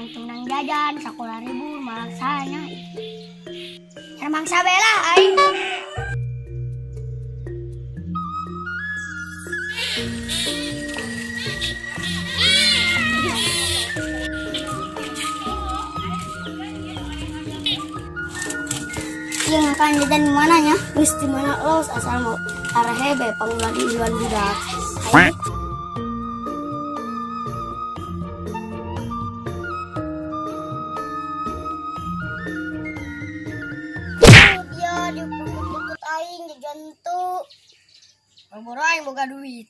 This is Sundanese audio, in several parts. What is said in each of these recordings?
Aing teu meunang jajan, sakola libur malah saya. Emang sabelah aing. Iya, ngapain jajan di mana nya? Geus di mana los, asal mau arehe be pangulan iluan budak. Aing. Dia dipukul-pukul aing jajan tuh. Boro aing boga duit.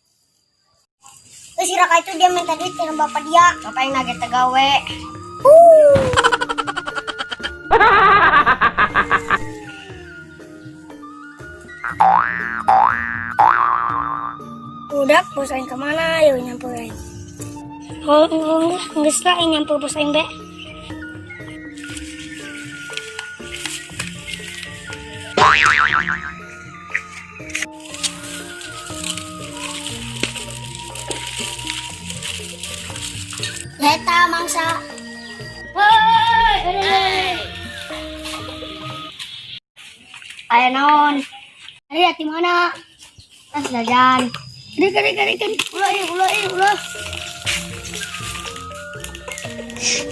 Terus si Raka itu dia minta duit ke bapak dia. Bapak yang nage tegawe. Budak bos aing kemana? Ayo nyamper aing. Oh, oh, geus lah aing nyamper bos aing be. Leta mangsa. Hei. Aya naon? Ari di mana? Tas jajan. Rik rik rik rik. Ulah ieu, ulah ieu, ulah.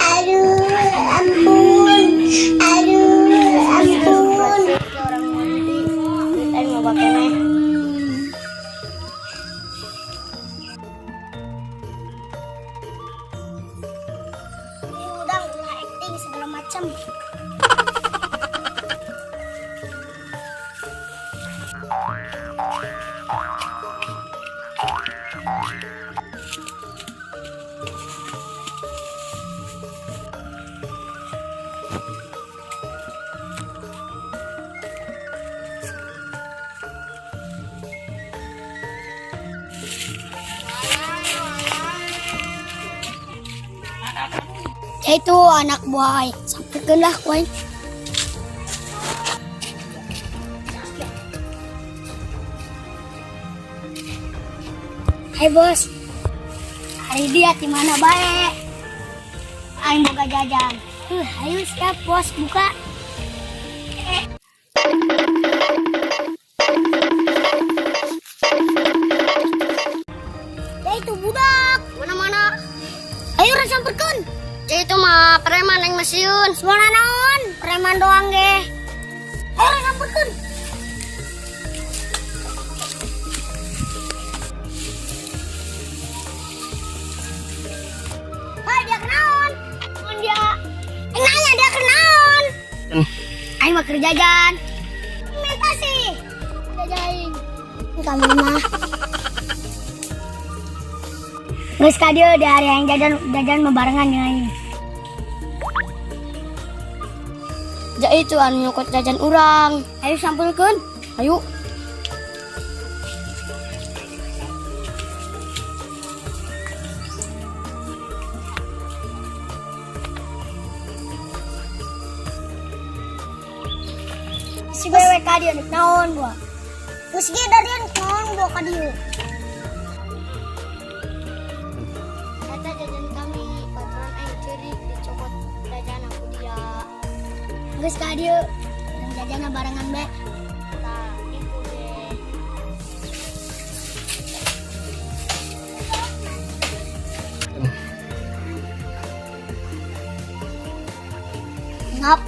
Aduh, ampun. Aduh, ampun. Orang mau duit aing mau keneh. Udah ulah acting segala macam. Ya itu anak buah aing. Sampirkeun lah ku aing. Hai bos. Hari dia di mana bae? Aing boga jajan. Ayo siap bos buka. Ya itu budak. Mana-mana. Ayo urang samperkeun. Ya itu mah preman yang mesiun. Suara naon? Preman doang ge. Ayo urang samperkeun. Hei, dia kenaon? Mun dia nanya dia kenaon. Aing mah keur jajan. Minta sih. Jajain. Kami mah. Geus ka dieu di hari aing jajan jajan mah barengan jeung aing. Ja itu anu nyokot jajan urang. Ayo sampulkeun. Ayo. Si wewe ka dieu naon buah? Geus ge darian naon buah ka dieu? Eta jajan kami, baturan aing ceurik dicokot jajan aku dia. Geus ka dieu, dan jajanna barengan be. Tah, itu deh. Ngap.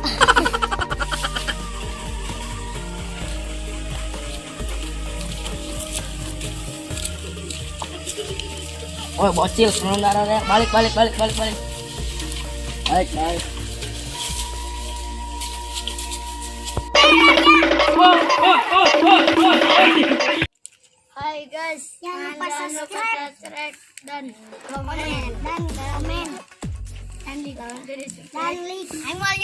Oh, bocil, sebelum darah ya. Balik, balik, balik, balik, balik. Balik, balik. Hai guys, jangan lupa subscribe dan komen dan komen dan like dan like. Aing mau